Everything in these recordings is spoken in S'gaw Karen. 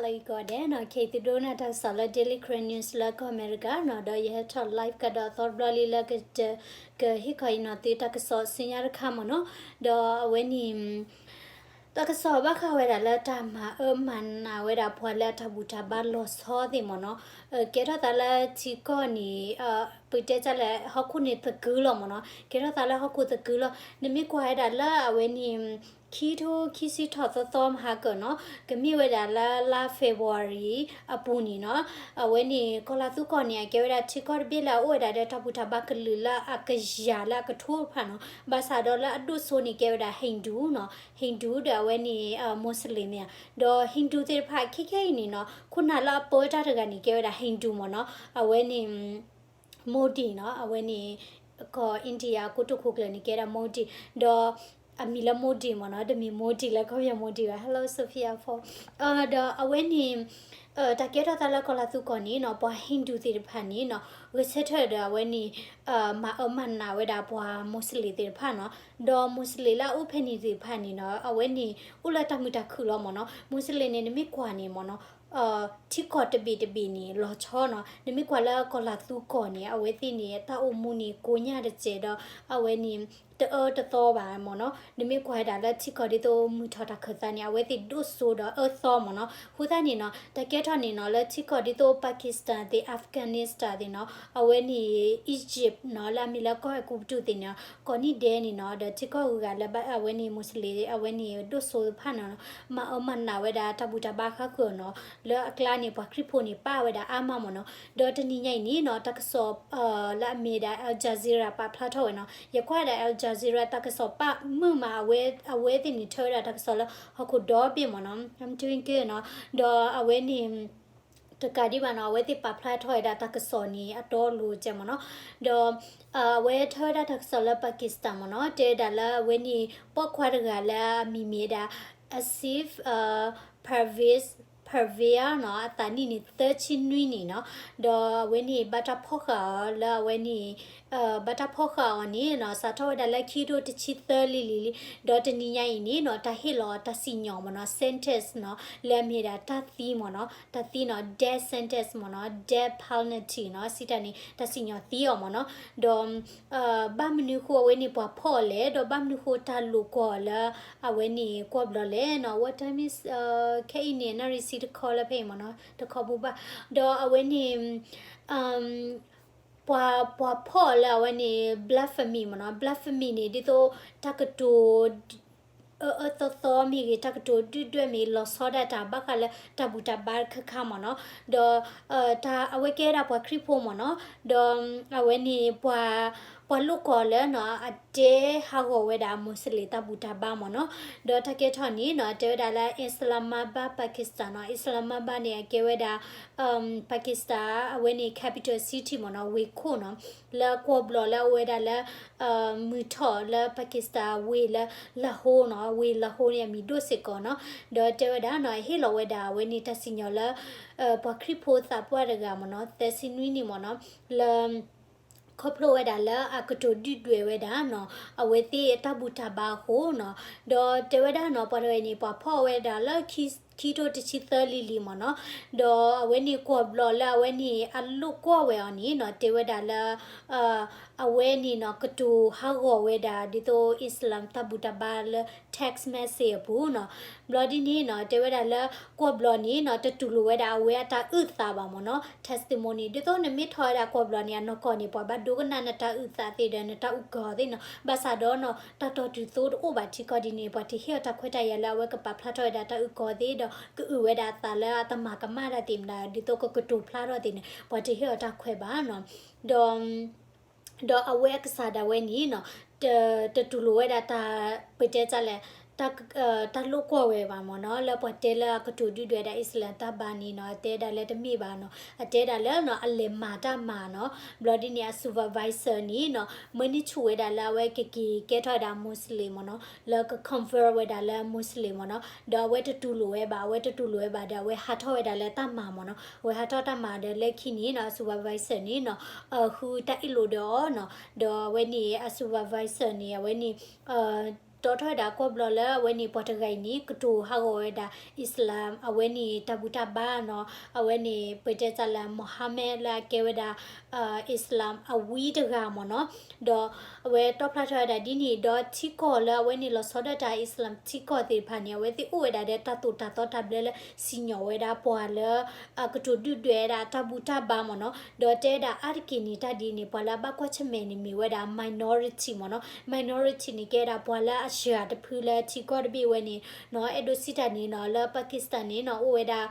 ဂီၤဒဲးနီၤ, ခဲအံၤသုဒိကနၣ်တၢ်ကစီၣ်လၢ Daily Karen News လၢကီၢ်အမဲရကၤနီၤ, ဒီးယဟဲထီၣ် live ကဒီးအသီတဘျီလံလၢကတၢၢ် ကဟ့ၣ်ခီအံၤနီၤသုတၢ်ကစီၣ်ဆူညါတခါမ့ၢ်နီၤ, ဒီးအဝဲန့ၣ် တၢ်ကစီၣ်ဘၣ်ဃးဝဲဒၣ်လၢတၢ်မၤအၢမၤနးဝဲဒၣ်ပှၤလၢအတၢ်ဘူၣ်တၢ်ဘါလီၤဆီသ့ၣ်မ့ၢ်နီၤ, ကဲထီၣ်သးလၢထံကီၢ်န့ၣ် ပတဲတၢ်လဲၣ် ဟီၣ်ခိၣ်န့ၣ်သကုၤလီၤမ့ၢ်နီၤ, ကဲထီၣ်သးလၢဟီၣ်ခိၣ်သကုၤလီၤ, နမ့ၢ်ကွၢ်ဝဲဒၣ်လၢအဝဲန့ၣ် ခံထိခံဆံထီၣ်သီသီမဟါကၢၢ်နီၤ, ကမ့ၢ်ဝဲဒၣ်လၢလါ February အပူၤန့ၣ်နီၤ, အဝဲန့ၣ် ကီၤလၤသူကီၢ်န့ၣ် အကဲဝဲဒၣ်ထံကီၢ်တဘ့ၣ်လၢအအိၣ်ဝဲဒၣ်ဒီးတၢ်ဘူၣ်တၢ်ဘါကလုာ်လၢအကယၤလၢအကထိတဖၣ်နီၤ, ဘၣ်ဆၣ်ဒီးလၢအဒိၣ်စိန့ၣ်ကဲဝဲဒၣ် Hindu နီၤ, Hindu ဒီးအဝဲန့ၣ် Muslim မ့ၢ်ဧါ, ဒီး Hindu သ့ၣ်တဖၣ်ခဲခဲအံၤန့ၣ်နီၤ, ခိၣ်နၢ်လၢအပၢတၢ်တဂၤန့ၣ် ကဲဝဲဒၣ် Hindu မ့ၢ်နီၤ, အဝဲန့ၣ် Modi နီၤ, အဝဲန့ၣ် ကီၢ် India အကိတိာ်ခိၣ်ကျၢၢ်န့ၣ် ကဲဒၣ် Modi ဒီး အမံၤလၢ Modi မ့ၢ်နီၤ, တမ့ၢ် Modi လၢကီၢ်ပယီၤ Modi ဘၣ်, Hello Sophia Four ဒီးအဝဲန့ၣ် တၢ်ကဲထီၣ်သးလၢကီၤလၤသူကီၢ်န့ၣ်နီၤ, ပှၤ Hindu သ့ၣ်တဖၣ်န့ၣ်နီၤ, ဂဲၤဆၢထၢၣ်ဒီးအဝဲန့ၣ် မၤအၢမၤနးဝဲဒၣ်ပှၤ Muslim သ့ၣ်တဖၣ်နီၤ, ဒီး Muslim လၢအအိၣ်ဖဲန့ၣ်သ့ၣ်တဖၣ်န့ၣ်နီၤ, အဝဲန့ၣ် အိၣ်လၢတၢ်မုာ်တၢ်ခုၣ်လီၤမ့ၢ်နီၤ, Muslim န့ၣ် နမ့ၢ်ကွၢ်န့ၣ်မ့ၢ်နီၤ ထံကီၢ်တဘ့ၣ်တဘ့ၣ်န့ၣ် လီၤဆီနီၤ, နမ့ၢ်ကွၢ်လၢကီၤလၤသူကီၢ်န့ၣ် အဝဲသ့ၣ်န့ၣ် တၢ်အိၣ်မူန့ၣ် ကိညၢ်တစဲးဒီး အဝဲန့ၣ် တအၢတသီဘၣ်မ့ၢ်နီၤ, နမ့ၢ်ကွၢ်ဝဲဒၣ်လၢထံကီၢ်ဒ်သိးမုၢ်ထီၣ်တၢ်ခၢၣ်သးန့ၣ် အဝဲသ့ၣ်ဒိၣ်စိဒီးအၢသီမ့ၢ်နီၤ, အဃိသတးန့ၣ်နီၤ တၢ်ကဲထီၣ်န့ၣ်နီၤ လၢထံကီၢ်ဒ်သိး Pakistan သ့ၣ် Afghanistan သ့ၣ်နီၤ, အဝဲန့ၣ် Egypt နီၤ လၢအမ့ၢ်လၢကီၢ်အဲၤကူပတူးသ့ၣ်န့ၣ် ကိးနံၣ်ဒဲးန့ၣ်နီၤ, ဒီးထံကီၢ်ဂုၤဂၤလၢအဝဲန့ၣ် Muslim အဝဲန့ၣ်ဒိၣ်စိသ့ၣ်တဖၣ်နီၤ မၤအၢမၤနးဝဲဒၣ်တၢ်ဘူၣ်တၢ်ဘါဃါဃုာ်နီၤ, လၢအကျါန့ၣ် ပှၤခရံာ်ဖိန့ၣ် ပာ်ဝဲဒၣ်အါမးမ့ၢ်နီၤ, ဒီးတနံၤညါအံၤန့ၣ်နီၤ တၢ်ကစီၣ် လၢအမ့ၢ်ဒၣ် Al Jazeera ပာ်ဖျါထီၣ်ဝဲနီၤ, ယကွၢ်ဒၣ် Al Jazeera တၢ်ကစီၣ်ပာ်မုာ်မး အဝဲသ့ၣ်န့ၣ် ထၢဝဲဒၣ်တၢ်ကစီၣ်လၢဟီၣ်ခိၣ်ဒီဘ့ၣ်မ့ၢ်နီၤ, I'm doing good နီၤ, ဒီးအဝဲန့ၣ် တကးဒံးဘၣ်နီၤ အဝဲသ့ၣ်ပာ်ဖျါထီၣ်ဝဲဒၣ်တၢ်ကစီၣ်န့ၣ် အတီအလိၤကဲမ့ၢ်နီၤ, ဒီး အဝဲထၢဝဲဒၣ်တၢ်ကစီၣ်လၢ Pakistan မ့ၢ်နီၤ, တဲဝဲဒၣ်လၢအဝဲန့ၣ် ပိာ်ခွါတဂၤလၢအမံၤမ့ၢ်ဝဲဒၣ် Asif Pervez Pervez နီၤ, အသးနံၣ်န့ၣ် သၢဆံနွံနံၣ်နီၤ, ဒီးအဝဲန့ၣ် ဘၣ်တၢ်ဖီၣ်ဃာ်အီၤလၢအဝဲန့ၣ် ဘၣ်တၢ်ဖီၣ်ဃာ်အီၤန့ၣ်နီၤ စးထီၣ်ဝဲဒၣ်လၢခံကထိတဆံသၢလံလံလံ, ဒီးတနံၤညါအံၤန့ၣ်နီၤ တၢ်ဟ့ၣ်လီၤအီၤတၢ်စံၣ်ညီၣ်မ့ၢ်နီၤ sentence နီၤ လၢအမ့ၢ်ဒၣ်တၢ်သံမ့ၢ်နီၤ, တၢ်သံနီၤ death sentence မ့ၢ်နီၤ death penalty နီၤ စံးတၢ်န့ၣ် တၢ်စံၣ်ညီၣ်သံအီၤမ့ၢ်နီၤ, ဒီး ဘၣ်မနုၤဃိအဝဲန့ၣ်ပှၤဖီၣ်အီၤလဲၣ်, ဒီးဘၣ်မနုၤဃိတၢ်လိာ်ကွီၢ်အီၤလၢအဝဲန့ၣ်ကွီၢ်ဘျီလဲၣ်နီၤ, what time is ခဲအံၤန့ၣ် နၣ်ရံၣ်ဆံတခီလၢဖဲအံၤမ့ၢ်နီၤ, တခီဘိဘၣ်, ဒီးအဝဲန့ၣ် ပှၤ ပှၤဖီၣ်အီၤလၢအဝဲန့ၣ် blasphemy မ့ၢ်နီၤ, blasphemy န့ၣ် ဒ်သိးတၢ်ကတိၤ အၢအၢသီသီမ့ၢ်ဂ့ၤ, တၢ်ကတိၤဒုၣ်ဒွဲၣ်မ့ၢ်ဂ့ၤ, လီၤဆီဒၣ်တၢ်ဘၣ်ဃးလၢတၢ်ဘူၣ်တၢ်ဘါတခါခါမ့ၢ်နီၤ, ဒီး တၢ်အဝဲကဲဒၣ်ပှၤခရံာ်ဖိမ့ၢ်နီၤ, ဒီးအဝဲန့ၣ် ပှၤလိာ်ကွီၢ်လၢနီၤ အတဲဟးဂီၤဝဲဒၣ် Muslim တၢ်ဘူၣ်တၢ်ဘါမ့ၢ်နီၤ, ဒီးတၢ်ကဲထီၣ်န့ၣ်နီၤ တဲဝဲဒၣ်လၢ Islamabad Pakistan နီၤ, Islamabad န့ၣ် အကဲဝဲဒၣ် Pakistan အဝဲန့ၣ် capital city မ့ၢ်နီၤ, ဝ့ၢ်ခိၣ်နီၤ, လၢကွီၢ်ဘျီၣ်လၢအဝဲဒၣ်လၢ မုၢ်ထီၣ်လၢ Pakistan ဝ့ၢ်လၢ Lahore နီၤ, ဝ့ၢ် Lahore န့ၣ် အမံၤဒိၣ်စ့ၢ်ကီးနီၤ, ဒီးတဲဝဲဒၣ်နီၤ ဟ့ၣ်လီၤဝဲဒၣ်အဝဲန့ၣ်တၢ်စံၣ်ညီၣ်လၢ ပှၤခရံာ်ဖိသးပှၢ်တဂၤမ့ၢ်နီၤ, သၢဆံနွံနံၣ်မ့ၢ်နီၤ, လၢ ခီဖျိဝဲဒၣ်လၢအကတိၤဒုၣ်ဒွဲၣ်ဝဲဒၣ်နီၤ အဝဲသ့ၣ်အတၢ်ဘူၣ်တၢ်ဘါအဃိနီၤ, ဒီးတဲဝဲဒၣ်နီၤ ပှၤတဂၤန့ၣ် ပှၤဖီၣ်ဝဲဒၣ်လၢ ခံထိတဆံသၢလံလံမ့ၢ်နီၤ, ဒီးအဝဲန့ၣ်ကွီၢ်ဘျီၣ်လၢအဝဲန့ၣ် အလိာ်ကွီၢ်ဝဲအီၤန့ၣ်နီၤ တဲဝဲဒၣ်လၢ အဝဲန့ၣ်နီၤ ကတိၤဟးဂီၤဝဲဒၣ် ဒ်သိး Islam တၢ်ဘူၣ်တၢ်ဘါလၢ text message အပူၤနီၤ, ဘျီဒ်န့ၣ်နီၤ တဲဝဲဒၣ်လၢ ကွီၢ်ဘျီၣ်န့ၣ်နီၤ တတူၢ်လိာ်ဝဲဒၣ်အဝဲအတၢ်အုၣ်သးဘၣ်မ့ၢ်နီၤ, testimony ဒ်သိးနမ့ၢ်ထီၣ်ဝဲဒၣ်ကွီၢ်ဘျီၣ်န့ၣ် အနီၢ်ကီၢ်န့ၣ် ပှၤဘၣ်ဒိကနၣ်နတၢ်အုၣ်သးသ့ဒီး နတၢ်အုၣ်ကီၤသ့နီၤ, ဘၣ်ဆၣ်ဒီးနီၤ တၢ်တီၢ်တုၤသိတအိၣ်ဘၣ်ထံကီၢ်ဒ်န့ၣ် ပှၤတဟ့ၣ်အီၤတၢ်ခွဲးတၢ်ယာ်လၢအဝဲကပာ်ဖျါထီၣ်ဝဲဒၣ်တၢ်အုၣ်ကီၤသ့ဒီး ကအုၣ်ဝဲဒၣ်အသးလၢအတမၤကမၣ်တၢ်သ့ၣ်မတၤ ဒ်သိးကကတိၤဖျါထီၣ်သ့ၣ်န့ၣ် ပှၤတဟ့ၣ်အီၤတၢ်ခွဲးဘၣ်နီၤ, ဒီး ဒီးအဝဲအကစၢ်ဒၣ်ဝဲန့ၣ်နီၤ တ တတူၢ်လိာ်ဝဲဒၣ်တၢ် ပတဲတၢ်လဲၣ် တၢ်လိာ်ကွီၢ်ဝဲဘၣ်မ့ၢ်နီၤ လၢပှၤတဲလၢအကတိၤဒုၣ်ဒွဲၣ်ဒၣ် Islam တၢ်ဘါန့ၣ်နီၤ အတဲဒၣ်လၢတမ့ၢ်ဘၣ်နီၤ အတဲဒၣ်လၢနီၤ အလဲၤမၤတၢ်မၤနီၤ ဘျီဒ်န့ၣ် အ supervisor န့ၣ်နီၤ မၢန့ၢ်ဆူၣ်ဝဲဒၣ်လၢအဝဲကက့ၤကဲထီၣ်ဝဲဒၣ် Muslim မ့ၢ်နီၤ လၢက convert ဝဲဒၣ်လၢ Muslim မ့ၢ်နီၤ ဒီးအဝဲတတူၢ်လိာ်ဝဲဘၣ် အဝဲတတူၢ်လိာ်ဝဲဘၣ်ဒီး အဝဲဟးထီၣ်ဝဲဒၣ်လၢတၢ်မၤမ့ၢ်နီၤ အဝဲဟးထီၣ်တၢ်မၤဒီးလၢခံန့ၣ်နီၤ အ supervisor န့ၣ်နီၤ ဃုတၢ်အ့ၣ်လိာ်ဒီးအီၤနီၤ ဒီးအဝဲန့ၣ် အ supervisor န့ၣ် အဝဲန့ၣ် တီထီၣ်ဝဲဒၣ်ကွီၢ်ဘျီလၢအဝဲန့ၣ် ပှၤတဂၤအံၤန့ၣ် ကတိၤဟးဂီၤဝဲဒၣ် Islam အဝဲန့ၣ်တၢ်ဘူၣ်တၢ်ဘါနီၤ, အဝဲန့ၣ် ပတဲတၢ်လၢ Mohammed လၢအကဲဝဲဒၣ် Islam အဝံတဂၤမ့ၢ်နီၤ, ဒီးအဝဲတီဖျါထီၣ်ဝဲဒၣ်ဒ်န့ၣ် ဒီးထံကီၢ်လၢအဝဲန့ၣ်လီၤဆီဒၣ်တၢ် Islam ထံကီၢ်သ့ၣ်တဖၣ်န့ၣ် အဝဲသ့ၣ်အိၣ်ဝဲဒၣ်ဒီးတၢ်သိၣ်တၢ်သီတၢ်ဘျၢလၢစံၣ်ညီၣ်ဝဲဒၣ်ပှၤလၢ အကတိၤဒုၣ်ဒွဲၣ်ဝဲဒၣ်တၢ်ဘူၣ်တၢ်ဘါမ့ၢ်နီၤ, ဒီးတဲဝဲဒၣ်အါတက့ၢ်န့ၣ်တၢ်ဒ်န့ၣ် ပှၤလၢအဘၣ်ကွၢ်ဆၢၣ်မဲာ်န့ၣ်မ့ၢ်ဝဲဒၣ် minority မ့ၢ်နီၤ, minority န့ၣ်ကဲဝဲဒၣ်ပှၤလၢအစှၤတဖုလၢထံကီၢ်တဘ့ၣ်ဝဲန့ၣ်နီၤ, အဲၣ်ဒိးစံးတၢ်န့ၣ်နီၤ လၢ Pakistan န့ၣ်နီၤ အိၣ်ဝဲဒၣ်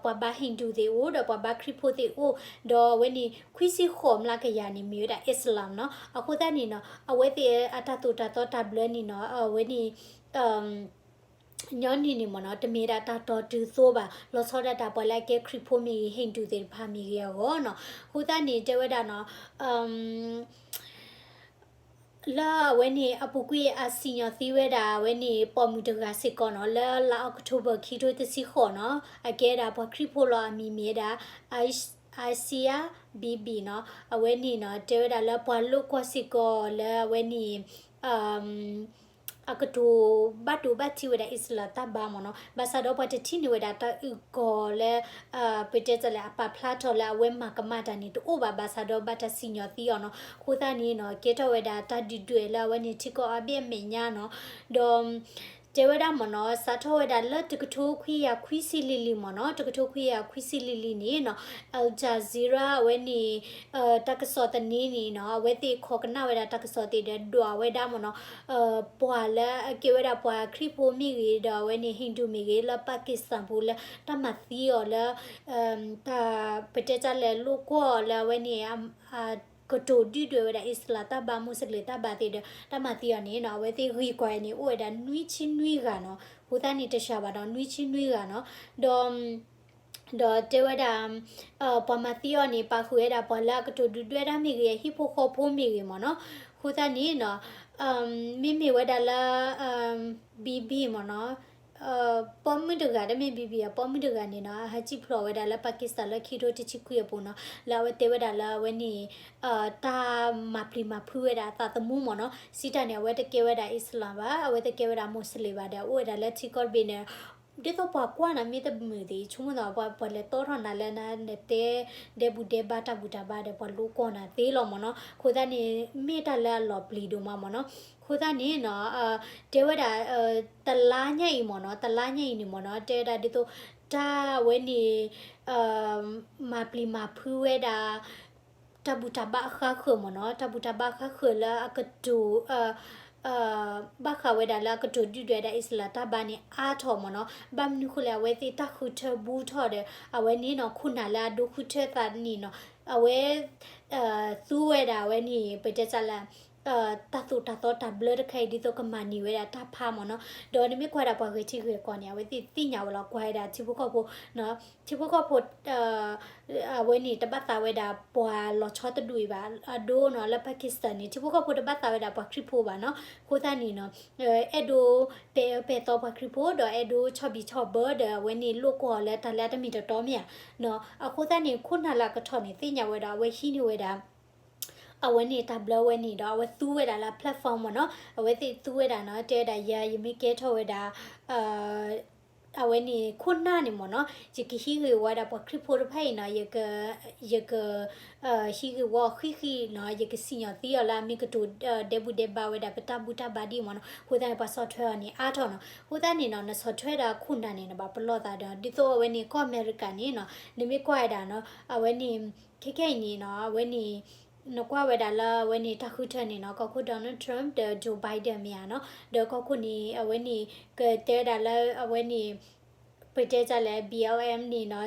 ပှၤဘါ Hindu သ့ၣ်အိၣ် ဒီးပှၤဘါခရံာ်ဖိသ့ၣ်အိၣ်, ဒီးအဝဲန့ၣ် ခွံဆံဃိးမျးကယၤန့ၣ် မ့ၢ်ဝဲဒၣ် Islam နီၤ, အဃိသတးန့ၣ်နီၤ အဝဲသ့ၣ်အတၢ်သိၣ်တၢ်သီတၢ်ဘျၢန့ၣ်နီၤ အဝဲန့ၣ် ညီနုၢ်န့ၣ်မ့ၢ်နီၤ တမ့ၢ်ဒၣ်တၢ်တီတုၤသိဘၣ် လီၤဆီဒၣ်တၢ်ပှၤလၢအကဲခရံာ်ဖိမ့ၢ်ဂ့ၤ Hindu သ့ၣ်တဖၣ်မ့ၢ်ဂ့ၤအဂီၢ်နီၤ, အဃိသတးန့ၣ် တဲဝဲဒၣ်နီၤ လၢအဝဲန့ၣ်အပူၤကွံာ်အစံၣ်ညီၣ်သံဝဲဒၣ် အဝဲန့ၣ်ပိာ်မုၣ်တဂၤစ့ၢ်ကီးနီၤ လၢလါ October ခံထိတဆံဃိးနီၤ အကဲဒၣ်ပှၤခရံာ်ဖိလီၤ အမံၤမ့ၢ်ဝဲဒၣ် Asia Bibi နီၤ, အဝဲန့ၣ်နီၤ တဲဝဲဒၣ်လၢပှၤလိၣ်ကွီၢ်စ့ၢ်ကီးလၢအဝဲန့ၣ် အကတိၤဘၣ်ဒိဘၣ်ထံးဝဲဒၣ် Islam တၢ်ဘါမ့ၢ်နီၤ, ဘၣ်ဆၣ်ဒီးပှၤတထံၣ်န့ၢ်ဝဲဒၣ်တၢ်အုၣ်ကီၤလၢ ပတဲတၢ်လၢအပာ်ဖျါထီၣ်လၢအဝဲမၤကမၣ်တၢ်န့ၣ် တအိၣ်ဘၣ် ဘၣ်ဆၣ်ဒီးဘၣ်တၢ်စံၣ်ညီၣ်သံအီၤနီၤ, အဃိသတးန့ၣ်နီၤ ကဲထီၣ်ဝဲဒၣ်တၢ်ဒုၣ်ဒွဲၣ်လၢအဝဲန့ၣ်ထံကီၢ်အါဘ့ၣ်အမဲာ်ညါနီၤ, ဒီး တဲဝဲဒၣ်မ့ၢ်နီၤ စးထီၣ်ဝဲဒၣ်လၢတကထိခွံကယၤခွံဆံလံၤလံၤမ့ၢ်နီၤ, တကထိခွံကယၤခွံဆံလံၤလံၤန့ၣ်နီၤ Al Jazeera အဝဲန့ၣ် တၢ်ကစီၣ်သန့န့ၣ်နီၤ အဝဲသ့ၣ်ခိးကနၣ်ဝဲဒၣ်တၢ်ကစီၣ်သ့ၣ်ဒီးဒွးဝဲဒၣ်မ့ၢ်နီၤ ပှၤလၢအကဲဝဲဒၣ်ပှၤခရံာ်ဖိမ့ၢ်ဂ့ၤ ဒီးအဝဲန့ၣ် Hindu မ့ၢ်ဂ့ၤ လၢ Pakistan ပူၤလၢတၢ်မၤသံအီၤလၢ တၢ်ပတဲတၢ်လဲၤလိၣ်ကွီၢ်အီၤလၢအဝဲန့ၣ် ကတိၤဒုၣ်ဒွဲၣ်ဝဲဒၣ် Islam တၢ်ဘါ Muslim တၢ်ဘါသ့ၣ်ဒီး တၢ်မၤသံအီၤန့ၣ်နီၤ အဝဲသ့ၣ်ဂ့ၢ်ကွၢ်န့ၣ် အိၣ်ဝဲဒၣ်နွံဆံနွံဂၤနီၤ, အဃိသတးန့ၣ်တစှၤဘၣ်ဒီး နွံဆံနွံဂၤနီၤ, ဒီး ဒီးတဲဝဲဒၣ် ပှၤမၤသံအီၤန့ၣ် ပာ်ဃုာ်ဝဲဒၣ်ပှၤလၢအကတိၤဒုၣ်ဒွဲၣ်တၢ်မ့ၢ်ဂ့ၤ အဟံၣ်ဖိဃီဖိမ့ၢ်ဂ့ၤမ့ၢ်နီၤ, အဃိသတးန့ၣ်နီၤ မ့မ့ၢ်ဝဲဒၣ်လၢ Bibi မ့ၢ်နီၤ ပိာ်မုၣ်တဂၤ တမ့ၢ် Bibi ပိာ်မုၣ်တဂၤန့ၣ်နီၤ အဟဲစံၣ်ဖျိးဝဲဒၣ်လၢ Pakistan လၢခံထိတဆံခွံအပူၤနီၤ လၢအဝဲတဲဝဲဒၣ်လၢအဝဲန့ၣ် တၢ်မၤပျံၤမၤဖုးဝဲဒၣ်အသးသမူမ့ၢ်နီၤ, စံးတၢ်န့ၣ် အဝဲတကဲဝဲဒၣ် Islam ဘၣ်, အဝဲတကဲဝဲဒၣ် Muslim ဘၣ်ဒီး အိၣ်ဝဲဒၣ်လၢထံကီၢ်တဘ့ၣ်န့ၣ် ဒ်သိးပှၤကွၢ်နၤမ့ၢ်တမုာ်သ့ၣ် ဆိကမိၣ်သးပှၤလဲၤတီထီၣ်နၤလၢနတဲ ဒဲဘူၣ်ဒဲဘါတၢ်ဘူၣ်တၢ်ဘါဒီး ပှၤလိၣ်ကွီၢ်နၤသ့လီၤမ့ၢ်နီၤ. အဃိသတးန့ၣ် မ့ၢ်တၢ်လၢအလီၤပျံၤဒိၣ်မးမ့ၢ်နီၤ. အဃိသတးန့ၣ်နီၤ တဲဝဲဒၣ် တလါညါအံၤမ့ၢ်နီၤ တလါညါအံၤန့ၣ်မ့ၢ်နီၤ တဲဝဲဒၣ်ဒ်သိး တၢ်အဝဲန့ၣ် မၤပျံၤမၤဖုးဝဲဒၣ် တၢ်ဘူၣ်တၢ်ဘါအဃါဃၢၤမ့ၢ်နီၤ တၢ်ဘူၣ်တၢ်ဘါအဃါဃၢၤလၢအကတိၤ ဘၣ်ဃးဝဲဒၣ်လၢအကတိၤဒုၣ်ဒွဲၣ်ဒၣ်အံၣ်စရ့လးတၢ်ဘါန့ၣ် အါထီၣ်မ့ၢ်နီၤ. ဘၣ်မနုၤဃိလဲၣ် အဝဲသ့ၣ်တၢ်ဃုထၢဘူးထီၣ်ဒီး အဝဲန့ၣ်နီၤ ခိၣ်နၢ်လၢအဒိဃုထၢသးန့ၣ်နီၤ အဝဲ သူဝဲဒၣ်အဝဲန့ၣ် ပတဲစးလၢ တၢ်သိၣ်တၢ်သီတၢ်ဘျၢတခါအံၤ ဒ်သိးကမၤန့ၢ်ဝဲဒၣ်တၢ်ဖးမ့ၢ်နီၤ. ဒီးနမ့ၢ်ကွၢ်ဒၣ်ပှၤဂဲၤထံဂဲၤကီၢ်န့ၣ် အဝဲသ့ၣ်သ့ၣ်ညါဝဲလီၤ ကွၢ်ဝဲဒၣ်ထံဖိကီၢ်ဖိ ထံဖိကီၢ်ဖိ အဝဲန့ၣ် တဘၣ်သးဝဲဒၣ်ပှၤလီၤဆီတဒူၣ်အံၤဘၣ်. အဒိနီၤ လၢ Pakistan န့ၣ် ထံဖိကီၢ်ဖိတဘၣ်သးဝဲဒၣ်ပှၤခရံာ်ဖိဘၣ်နီၤ. အဃိသတးန့ၣ်နီၤ အဲၣ်ဒိးပဲာ်အၢပဲာ်သီပှၤခရံာ်ဖိ ဒီးအဲၣ်ဒိးဆီၣ်ဘံၣ်ဆီၣ်ဘၢဒီး အဝဲန့ၣ်လိာ်ကွီၢ်လၢတၢ်လၢအတမ့ၢ်တတီမ့ၢ်ဧါနီၤ. အဃိသတးန့ၣ် ခိၣ်နၢ်လၢအကထီၣ်န့ၣ် သ့ၣ်ညါဝဲဒီး အဝဲဟံးန့ၢ်ဝဲဒၣ် အဝဲန့ၣ်တၢ်ဘျၢဝဲန့ၣ်ဒီး အဝဲသူဝဲဒၣ်လၢ platform မ့ၢ်နီၤ. အဝဲသ့ၣ်သူဝဲဒၣ်နီၤ တဲဝဲဒၣ်ယၤ ယမ့ၢ်ကဲထီၣ်ဝဲဒၣ် အဝဲန့ၣ် ခိၣ်နၢ်န့ၣ်မ့ၢ်နီၤ ယကဟံးဂ့ၢ်ဝီဒၣ်ပှၤခရံာ်ဖိတဖၣ်အံၤနီၤ ယက ယက ဟံးဂ့ၢ်ဝီဃံးဃံးနီၤ ယကစံၣ်ညီၣ်သံအီၤလၢအမ့ၢ်ကတိၤဒဲဘူဒဲဘါဝဲဒၣ်ပတၢ်ဘူၣ်တၢ်ဘါဒ်မ့ၢ်နီၤ. အဃိသတးန့ၣ် ပှၤဆီၣ်ထွဲအီၤန့ၣ် အါထီၣ်နီၤ. အဃိသတးန့ၣ်နီၤ နဆီၣ်ထွဲဒၣ်ခိၣ်နၢ်န့ၣ် နဘၣ်ပလီၢ်သးဒီး ဒ်သိးအဝဲန့ၣ် ကီၢ်အမဲရကၤန့ၣ်နီၤ နမ့ၢ်ကွၢ်ဝဲဒၣ်နီၤ အဝဲန့ၣ် ခဲခဲအံၤန့ၣ်နီၤ အဝဲန့ၣ် နကွၢ်ဝဲဒၣ်လၢအဝဲန့ၣ် တၢ်ဃုထၢန့ၣ်နီၤ ကီၢ်ခိၣ် Donald Trump ဒီး Joe Biden မ့ၢ်ဧါနီၤ. ဒီးကီၢ်ခိၣ်န့ၣ် အဝဲန့ၣ် ကတဲဝဲဒၣ်လၢအဝဲန့ၣ် ပတဲတၢ်လၢ B L M န့ၣ်နီၤ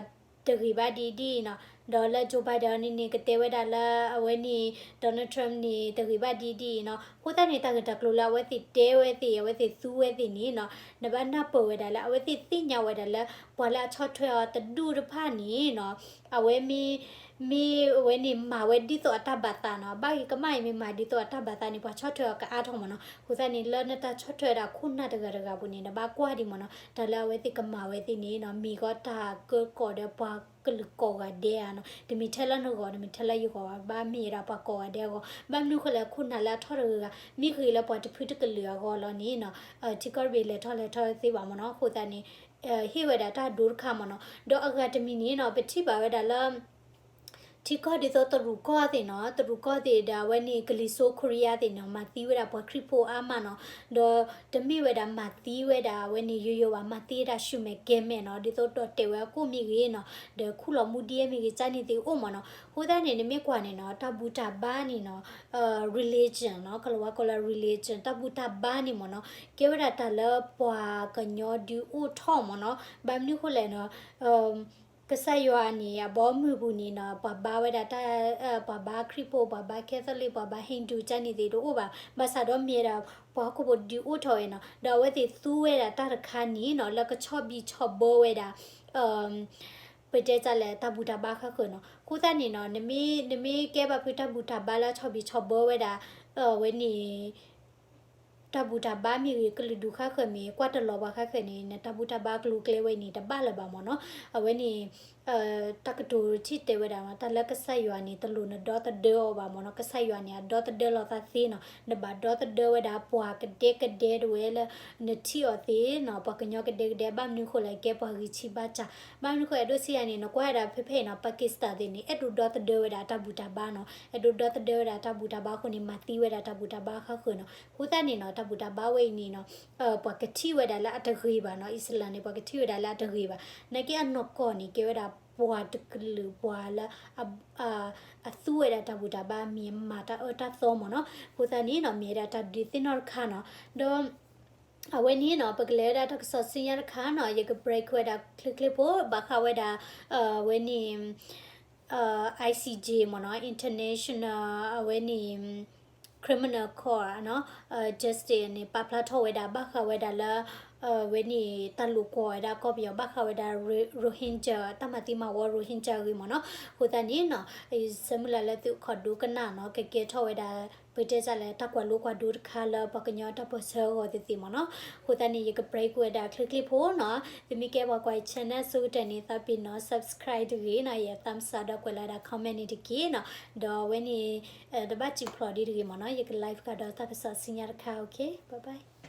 တဂ့ၤဘၣ်ဒ်ဒ်အံၤနီၤ. ဒီးလၢ Joe Biden န့ၣ်န့ၣ် ကတဲဝဲဒၣ်လၢအဝဲန့ၣ် Donald Trump န့ၣ် တဂ့ၤဘၣ်ဒ်ဒ်အံၤနီၤ. အဃိသတးန့ၣ် တၢ်ဂ့ၢ်တၢ်ကျိၤလၢအဝဲသ့ၣ်တဲဝဲသ့ၣ် အဝဲသ့ၣ်သူဝဲသ့ၣ်န့ၣ်နီၤ နဘၣ်နၢ်ပၢၢ်ဝဲဒၣ်လၢ အဝဲသ့ၣ်သ့ၣ်ညါဝဲဒၣ်လၢ ပှၤလၢအဆီၣ်ထွဲအီၤတဒူၣ်တဖၣ်န့ၣ်နီၤ အဝဲမ့ၢ် မ့ၢ်အဝဲန့ၣ် မၤဝဲဒ်သိးအတၢ်ဘၣ်သးနီၤ ဘၣ်ဂ့ၤကမၣ်အံၤမ့ၢ်မၤဒ်သိးအတၢ်ဘၣ်သးန့ၣ် ပှၤဆီၣ်ထွဲအီၤကအါထီၣ်မ့ၢ်နီၤ. အဃိသတးန့ၣ် လၢနတၢ်ဆီၣ်ထွဲဝဲဒၣ်ခိၣ်နၢ်တဂၤတဂၤပူၤန့ၣ် နဘၣ်ကွၢ်ဒံးမ့ၢ်နီၤ တၢ်လၢအဝဲသ့ၣ်ကမၤဝဲသ့ၣ်န့ၣ်နီၤ မ့ၢ်ဂီၢ်တၢ်ကၢကီၢ်ဒီးပှၤ ပှၤကလုာ်ကိးဂၤဒဲးဧါနီၤ, တမ့ၢ်ထဲလၢနဂီၢ် တမ့ၢ်ထဲလၢယဂီၢ်ဘၣ်, ဘၣ်မ့ၢ်ဝဲဒၣ်ပှၤကိးဂၤဒဲးအဂီၢ်, ဘၣ်မနုၤအဃိလဲၣ် ခိၣ်နၢ်လၢအထီၣ်တဂၤဂၤ မ့ၢ်ဂ့ၤလၢပှၤတဖုတကလုာ်အဂီၢ်လီၤန့ၣ်နီၤ, ထံကီၢ်တဘ့ၣ်လဲၤထီၣ်လဲၤထီၣ်သ့ဘၣ်မ့ၢ်နီၤ, အဃိသတးန့ၣ် ဟ့ၣ်ဝဲဒၣ်တၢ်ဒိတခါမ့ၢ်နီၤ, ဒီးအဂၤတမံၤန့ၣ်နီၤ ပထံၣ်ဘၣ်ဝဲဒၣ်လၢ ထံကီၢ်ဒ်သိးတရူးကီၢ်သ့ၣ်နီၤ, တရူးကီၢ်သ့ၣ်ဒီးအဝဲန့ၣ် ကလံၤစိးခိရံယါသ့ၣ်နီၤ မၤသံဝဲဒၣ်ပှၤခရံာ်ဖိအါမးနီၤ, ဒီးတမ့ၢ်ဝဲဒၣ်မၤသံဝဲဒၣ်အဝဲန့ၣ်ယိယိဘၣ်, မၤသံဝဲဒၣ်ဆူမဲာ်ကဲၤမဲာ်နီၤ, ဒ်သိးဒီးတဲာ်ဝဲအကိၣ်မ့ၢ်ဂ့ၤနီၤ, ဒီးခူၣ်လီၤမူဒံမ့ၢ်ဂ့ၤ ကန့ၣ်သ့ၣ်အိၣ်မ့ၢ်နီၤ, အဃိသတးန့ၣ် နမ့ၢ်ကွၢ်န့ၣ်နီၤ တၢ်ဘူၣ်တၢ်ဘါန့ၣ်နီၤ religion နီၤ, ကလၤဝါကိးလၢ religion တၢ်ဘူၣ်တၢ်ဘါန့ၣ်မ့ၢ်နီၤ, ကဲဝဲဒၣ်တၢ်လၢပှၤကညီဒုးအိၣ်ထီၣ်မ့ၢ်နီၤ, ဘၣ်မနုၤအဃိလဲၣ်နီၤ ကစၢ်ယွၤန့ၣ် အဘီအမုၢ်ပူၤန့ၣ်နီၤ ပှၤဘါဝဲဒၣ်တၢ် ပှၤဘါခရံာ်ဖိ ပှၤဘါ Catholic ပှၤဘါ Hindu ကန့ၣ်သ့ၣ်တအိၣ်ဘၣ်, ဘၣ်ဆၣ်ဒီးမ့ၢ်ဝဲဒၣ် ပှၤဟီၣ်ခိၣ်ဖိဒုးအိၣ်ထီၣ်ဝဲနီၤ, ဒီးအဝဲသ့ၣ်သူဝဲဒၣ်တၢ်တခါန့ၣ်နီၤ လၢကဆီၣ်ဘံၣ်ဆီၣ်ဘၢဝဲဒၣ် ပတဲတၢ်လဲၣ် တၢ်ဘူၣ်တၢ်ဘါဃါဃၢၤနီၤ, အဃိသတးန့ၣ်နီၤ နမ့ၢ်ကဲဘၣ်ဖုတၢ်ဘူၣ်တၢ်ဘါလၢဆီၣ်ဘံၣ်ဆီၣ်ဘၢဝဲဒၣ် အဝဲန့ၣ် တၢ်ဘူၣ်တၢ်ဘါမ့ၢ်ဂ့ၤ ကလုာ်ဒူၣ်ဃါဃၢၤမ့ၢ် ကွၢ်တလီၤပှၤဃါဃၢၤန့ၣ် နတၢ်ဘူၣ်တၢ်ဘါကျိၤကျဲဝဲန့ၣ် တဘၣ်လၢၤဘၣ်မ့ၢ်နီၤ, အဝဲန့ၣ် တၢ်ကတိၤထံၣ်တဲဝဲဒၣ်မ့ၢ် တၢ်လၢကစၢ်ယွၤန့ၣ် တလိၣ်နဒီသဒၢအီၤဘၣ်မ့ၢ်နီၤ, ကစၢ်ယွၤန့ၣ် အဒီသဒၢလီၤသးသ့နီၤ, နဘၣ်ဒီသဒၢဝဲဒၣ်ပှၤကဒဲကဒဲတဝဲလၢ နထံၣ်အီၤသ့နီၤ, ပှၤကညီကဒဲကဒဲ ဘၣ်မနုၤဃိလဲၣ် ကဲပှၤဂံၢ်ဆံးဘါစၢ်, ဘၣ်မနုၤဃိအဲၣ်ဒိးစံးယၤန့ၣ် နကွၢ်ဝဲဒၣ်ဖဲဖဲအံၤနီၤ Pakistan သ့ၣ်န့ၣ် အဲၣ်ဒိးဒီသဒၢဝဲဒၣ်တၢ်ဘူၣ်တၢ်ဘါနီၤ, အဲၣ်ဒိးဒီသဒၢဝဲဒၣ်တၢ်ဘူၣ်တၢ်ဘါအဃိန့ၣ် မၤသံဝဲဒၣ်တၢ်ဘူၣ်တၢ်ဘါဃါဃၢၤနီၤ, အဃိသတးန့ၣ်နီၤ တၢ်ဘူၣ်တၢ်ဘါဝဲအံၤန့ၣ်နီၤ ပှၤကထံၣ်ဝဲဒၣ်လၢအတဂ့ၤဘၣ်နီၤ, အံၣ်စလၣ်န့ၣ် ပှၤကထံၣ်ဝဲဒၣ်လၢအတဂ့ၤဘၣ်, နာ်က့အနီၢ်ကီၢ်န့ၣ် ကဲဝဲဒၣ်ပှၤတကလုာ်ပှၤလၢ အသူဝဲဒၣ်တၢ်ဘူၣ်တၢ်ဘါ မ့ၢ်မၤတၢ်အၢတၢ်သီမ့ၢ်နီၤ, အဃိသတးန့ၣ်နီၤ မ့ၢ်ဝဲဒၣ်တၢ်ဒုးသ့ၣ်နီၣ်တခါနီၤ, ဒီး အဝဲန့ၣ်နီၤ ပကလဲၤဝဲဒၣ်တၢ်ကစီၣ်ဆူညါတခါနီၤ, ယက break ဝဲဒၣ်ချ့ချ့ဖိ ဘၣ်ဃးဝဲဒၣ် အဝဲန့ၣ် ICJ မ့ၢ်နီၤ, International အဝဲန့ၣ် Criminal Court နီၤ, Justice န့ၣ် ပာ်ဖျါထီၣ်ဝဲဒၣ်ဘၣ်ဃးဝဲဒၣ်လၢ အဝဲန့ၣ် တၢ်လိာ်ကွီၢ်ဝဲဒၣ်ကီၢ်ပယီၤ ဘၣ်ဃးဝဲဒၣ် Rohingya တၢ်မၤသံမၤဝီ Rohingya အဂ့ၢ်မ့ၢ်နီၤ, အဃိသတးန့ၣ်နီၤ ယဆၢမုၢ်လၢ်လၢသုးခိၣ်ဒိကနၣ်နီၤ ကကဲထီၣ်ဝဲဒၣ် ပတဲတၢ်လဲၣ် တၢ်ကွၢ်လိကွၢ်ဒိတခါလၢပှၤကညီတၢ်ပၢၢ်ဆၢအဂီၢ်သ့ၣ်သ့ၣ်မ့ၢ်နီၤ, အဃိသတးန့ၣ် ယက break ဝဲဒၣ်ချ့ချ့ဖိနီၤ, သုမ့ၢ်ကဲပှၤကွၢ်ယ channel ဆိကတၢၢ်န့ၣ် သးပ့ၤနီၤ subscribe တဂ့ၤနီၤ, ယ thumbs up ဒီးကွဲးလီၤဝဲဒၣ် comment န့ၣ်တက့ၢ်နီၤ, ဒီးအဝဲန့ၣ် တဘၣ်စံးဖျိးဒံးတဂ့ၤမ့ၢ်နီၤ, ယက live ကဒီးတၢ်ကစီၣ်ဆူညါတခါ, OK, bye bye.